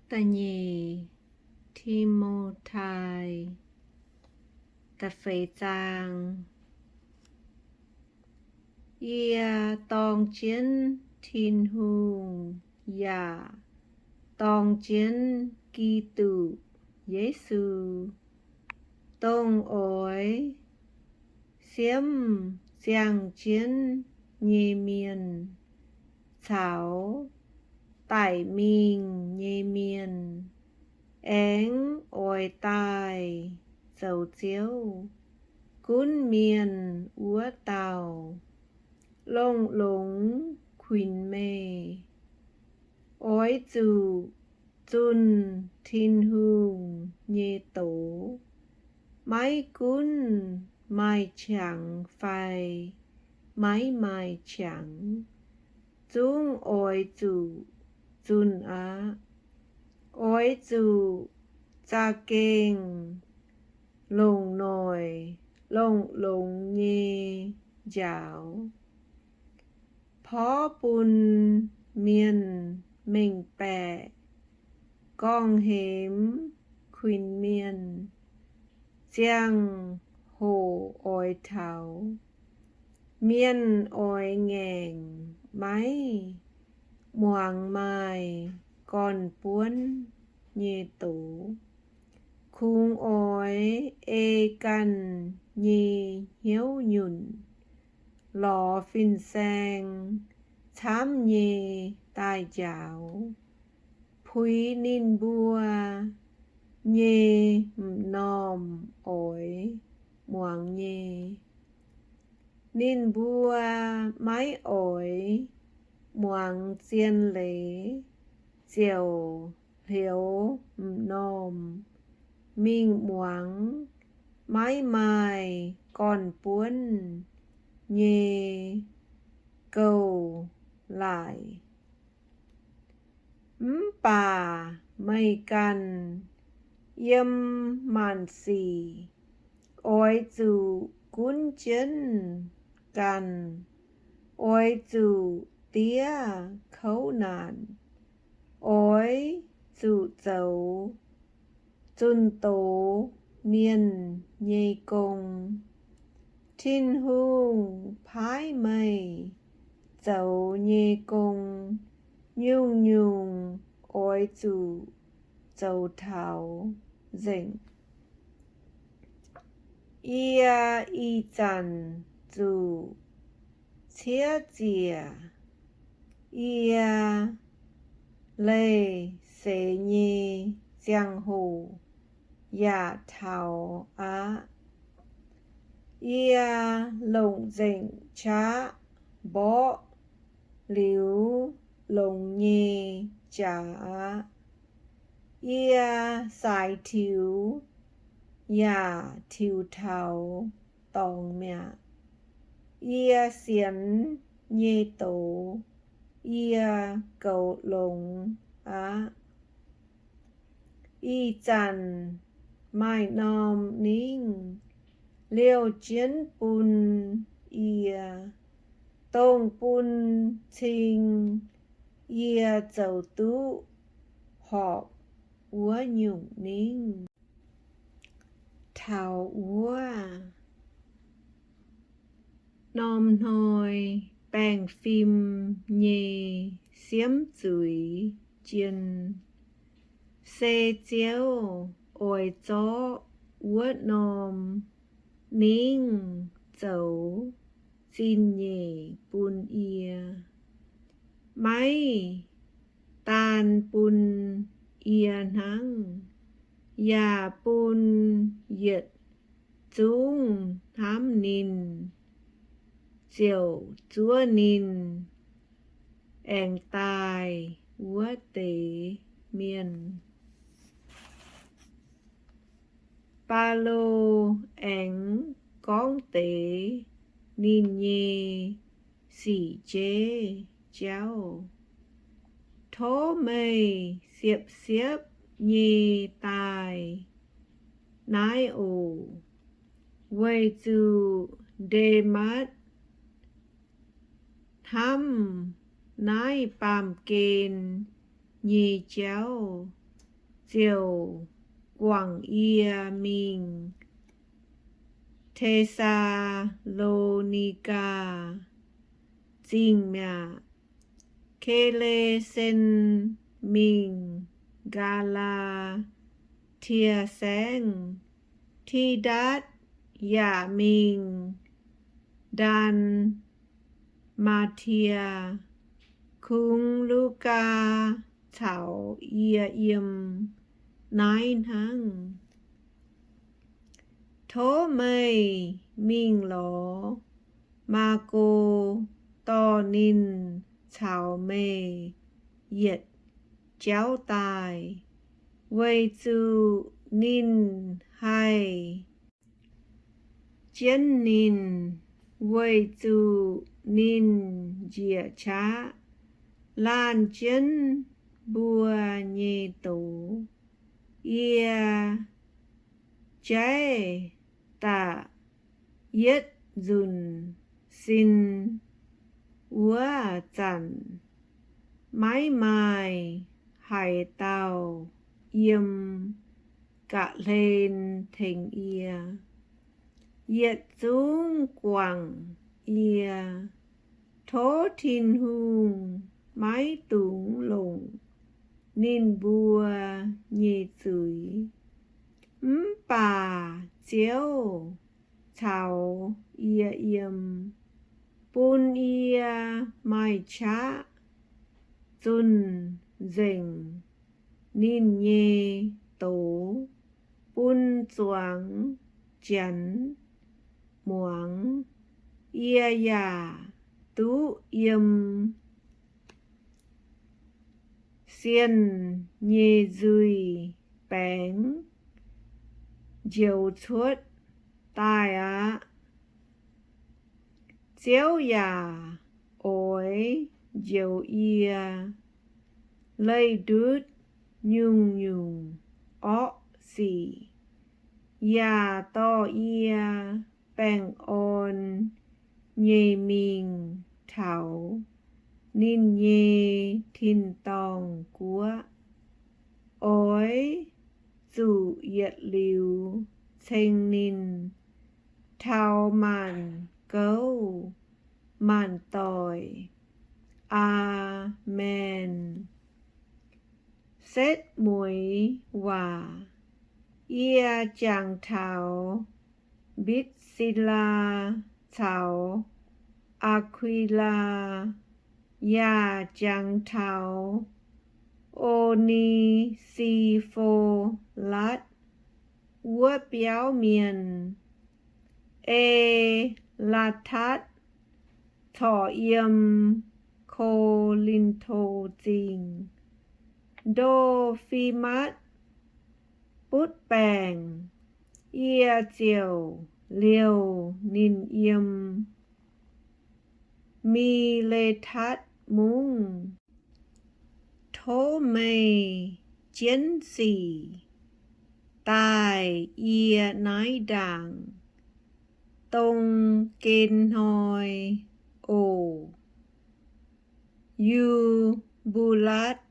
Da'nyeic Ti^mo^tai da'feix zaang. Yie dorng jienv Tin-Hungh yaac dorng jienv Giduc Yesu, dongh oix siemv ziangh jienv nyei mienh caux daic mingh nyei mienh, aengx oix daaih zoux Ziouv gunv mienh wuov dauh, longx-longx kuinx meih. Oix zuqc zunh Tin-Hungh nyei doz, maiv gunv maaih qangx fai maiv maaih qangx, zungv oix zuqc zunh aqv. Oix zuqc za'gengh longc noic longx-longx nyei njaaux, porv bun mienh mengh baeqc, gorngv-hemx kuinx mienh, ziangh hoc oix taux. Mienh oix ngaengc maiv muangx maaih gorn-buonv nyei doz. Kungx oix ei ganh nyei hnyouv nyunc, lorz fin-saeng camv nyei daaih njaaux, puix ninh mbuo nyei m'normh oix muangx nyei. Ninh mbuo maiv oix muangx zien leiz ziouc hleux m'normh mingh muangx maiv maaih gorn-buonv nyei gouv-laaic. Mv baac meih ganh yiem maanc sic oix zuqc gunv jienv ganh, oix zuqc diev kouv naanc, oix zuqc zoux zunh doz mienh nyei gong. Tin-Hungh paaiv meih zoux nyei gong, nyungc-nyungc oix zuqc zoux taux nzengc. Yie ih zanc zuqc ciev ziec, yie leih seix nyei ziangh hoc yaac taux aqv. Yie longc nzengc qaqv mborqv liuz longx nyei jaax aqv. Yie saaix tiux yaac tiux taux dorngx mi'aqv. Yie sienx nyei doz yie goux longx aqv. Ih zanc maaih norm ningv liouh jienv bun yie, dongh bun cing yie zoux duqv horpc wuov nyungc ningv. Taux wuov norm hnoi baengh fim nyei siemv zuiz jien, se Ziouv oix zorqv wuov norm ningv zoux zingh nyeic bun yie. Maiv daan bun yie hnangv, yaac bun yietc zungv hnamv ninh ziouc zuov ninh aengx daaih wuov deix mienh. Baulo aengx gorngv deix ninh nyei sic jeiv jauv. Tov meih siepv-siepv nyei daaih naaiv oc. Weic zuqc Ndematv hnamv naaiv baamh gen nyei jauv, ziouc guangc yie mingh Te^saa^lo^ni^gaa Zingh mi'aqv. Ke^le^sen mingh Gaa^laa^tie Saengv. Ti^ndatv yaac mingh Ndaa^maa^tie. Kungx Lugaa caux yie yiem naaiv hnangv. Tov meih mingh lorz Maako dorh ninh caux meih yietc jauv daaih, weic zuqc ninh haih jienv ninh, weic zuqc ninh njiec qaqv laanh jienv mbuo nyei doz. Yie jaiv da'yietv nzunc sin wuov zanc, maiv maaih haaix dauh yiem ga'hlen tengx yie. Yietc zungv guangc yie. Tov Tin-Hungh maiv dungx longc ninh mbuo nyei zuiz. Mv baac Ziouv caux yie yiem, bun yie maaih qaqv zunh nzengc ninh nyei doz bun zuangx Janx muangx. Yie yaac duqv yiem sienh nyei nzuih baengx njoux cuotv daaih aqv. Ziouv yaac oix njoux yie leih ndutv nyungc-nyungc orqv sic, yaac dorh yie baengh orn nyei mingh taux ninh nyei tin-dorngh guoqv. Oix zuqc yietc liuz ceng ninh taux maanc gouv maanc doic. Aamen. Setv mueiz waac. Yie jangx taux Mbitv^si^laa caux Aa^kui^laa, yaac jangx taux O^ni^si^fo^latv wuov biauv mienh. E^laa^tatv corc yiem Ko^lin^to Zingh. Ndo^fi^matv butv baengc, yie ziouc liouh ninh yiem Mi^le^tatv Mungv. Tov meih jienv sic daaih yie naaiv ndaangc, dongh gen hnoi oc. Yu^mbu^latv,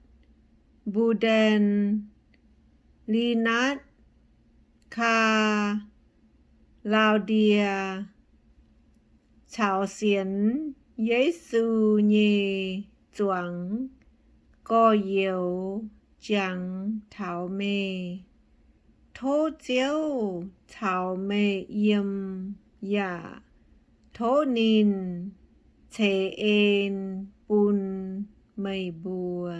Mbu^ndaen, Linatv, Kaa^laa^die, caux sienx Yesu nyei zuangx gorx-youz jangx taux meih. Tov Ziouv caux meih yiem yaac tov ninh ceix en bun meih mbuo.